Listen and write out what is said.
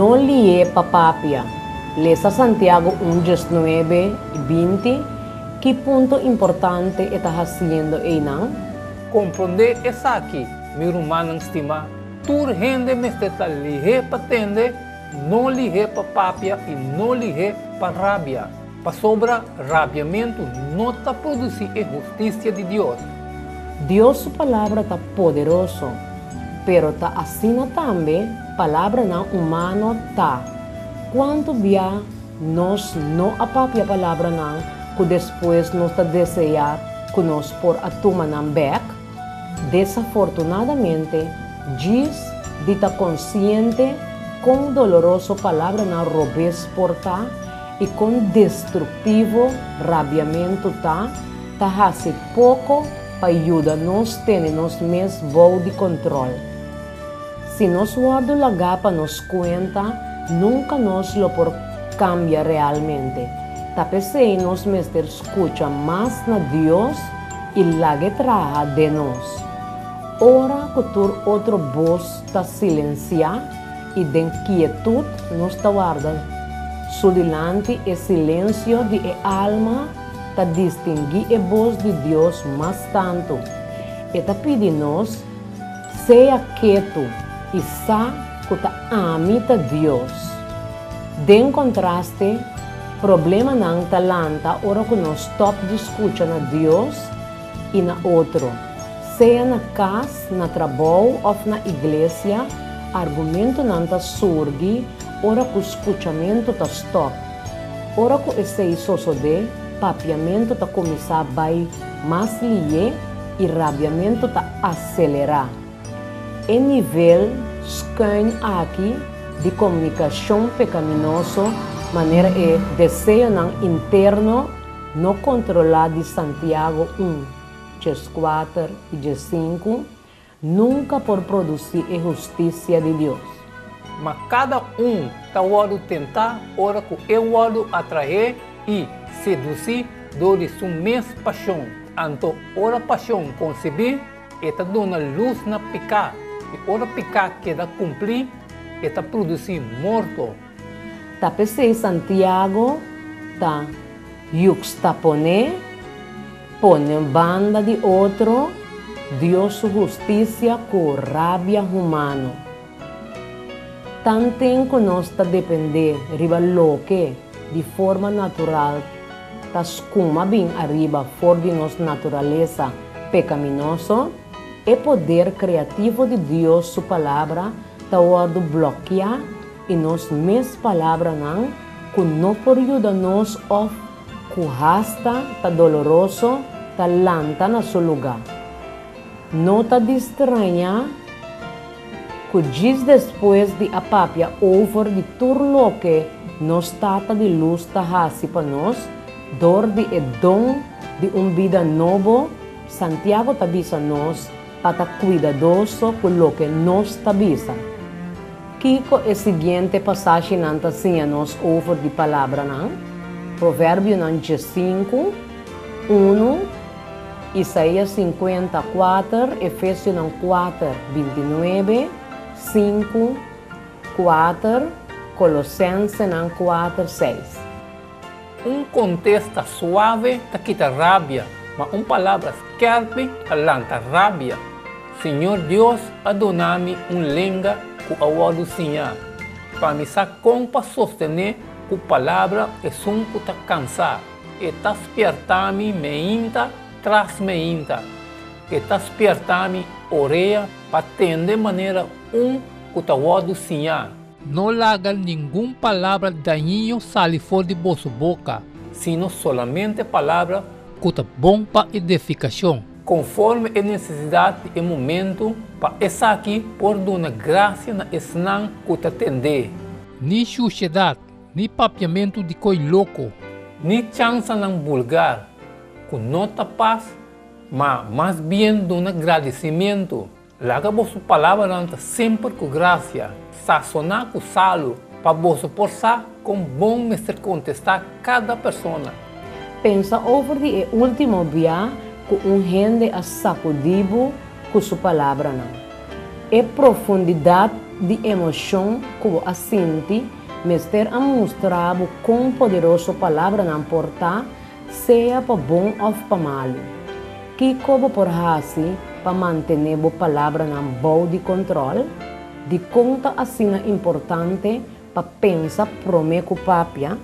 No lihé pa papia. Lesa Santiago un, 19 i 20. Ki punto importante e ta hasiendo einan? Komprondé esaki, mi rumannan stimá, tur hende mester ta lihé pa tende, no lihé pa papia i no lihé pa rabia, pasobra rabiamentu no ta produsí e hustisia di Dios. Dios su Palabra ta poderoso, pero ta asina tambe palabranan humano ta. Kuantu bia nos no a papia palabranan ku despues nos ta deseá ku nos por a tuma nan bèk? Desafortunadamente, djis di ta konsiente kon doloroso palabranan robes por ta i kon destruktivo rabiamentu ta, ta hasi poko pa yuda nos tene nos mes bou di kontròl. Si nos wòrdu lagá pa nos kuenta, nunka nos lo por kambia realmente. Ta p'esei nos mester skucha mas na Dios i lag'E traha den nos. Ora ku tur otro bos ta silensiá i den kietut nos ta warda Su dilanti, e silensio di e alma ta distinguí e bos di Dios mas tantu. E ta pidi nos, Sea ketu i sa ku ta ami ta Dios. Den kontraste, problemanan ta lanta ora ku nos stòp di skucha na Dios i na otro. Sea na kas, na trabou òf na iglesia, argumentonan ta surgi ora ku skuchamentu ta stòp. Ora ku esei sosodé, papiamentu ta kuminsá bai mas lié i rabiamentu ta aselerá. E nivel skuin aki di komunikashon pekaminoso manera e deseonan interno no kontrolá di Santiago un, 14 i 15, nunka por produsí e hustisia di Dios. Ma kada un ta wòrdu tentá ora ku e wòrdu atraé i sedusí dor di su mes pashon. Anto ora pashon konsebí, e ta duna lus na piká, i ora piká keda kumplí, e ta produsí morto. Ta p'esei Santiago ta yuxtaponé, pone banda di otro, Dios su hustisia ku rabia humano. Tanten ku nos ta dependé riba loke di forma natural ta skuma bin ariba for di nos naturalesa pekaminoso, e poder kreativo di Dios su Palabra ta wòrdu blòkiá i nos mes palabranan ku no por yuda nos òf ku hasta ta doloroso ta lanta na su lugá. No ta di strañá ku djis despues di a papia over di tur loke nos Tata di lus ta hasi pa nos dor di e don di un bida nobo, Santiago ta bisa nos pa ta kuidadoso ku loke nos ta bisa. Kiko e siguiente pasashinan ta siña nos over di palabranan? Proverbionan 15, 1, Isaías 54, Efesionan 4, 29, 5, 4, Kolosensenan 4, 6. Un kontesta suave ta kita rabia, ma un palabra skèrpi ta lanta rabia. Señor Dios a duna mi un lenga ku a wòrdu siñá, pa mi sa kon pa sostené ku palabra esun ku ta kansá. E ta spièrta mi meinta tras meinta. E ta spièrta mi orea pa tende manera un ku ta wòrdu siñá. No laga ningun palabra dañino sali for di boso boka, sino solamente palabra ku ta bon pa edifikashon, konforme e nesesidat di e momentu, pa esaki por duna grasia na esnan ku ta tend'é. Ni shushedat, ni papiamentu di koi loko, ni chansanan bulgar ku no ta pas, ma mas bien duna gradisimentu. Laga boso palabranan ta semper ku grasia, sasoná ku salu, pa boso por sa kon bon mester kontestá kada persona. Pensa over di e último bia ku un hende a sakudí bo ku su palabranan. E profundidat di emoshon ku bo a sinti mester a mustra bo kon poderoso palabranan por ta, sea pa bon òf pa malu. Kiko bo por hasi pa mantené bo palabranan bou di kontròl? Dikon ta asina importante pa pensa promé ku papia?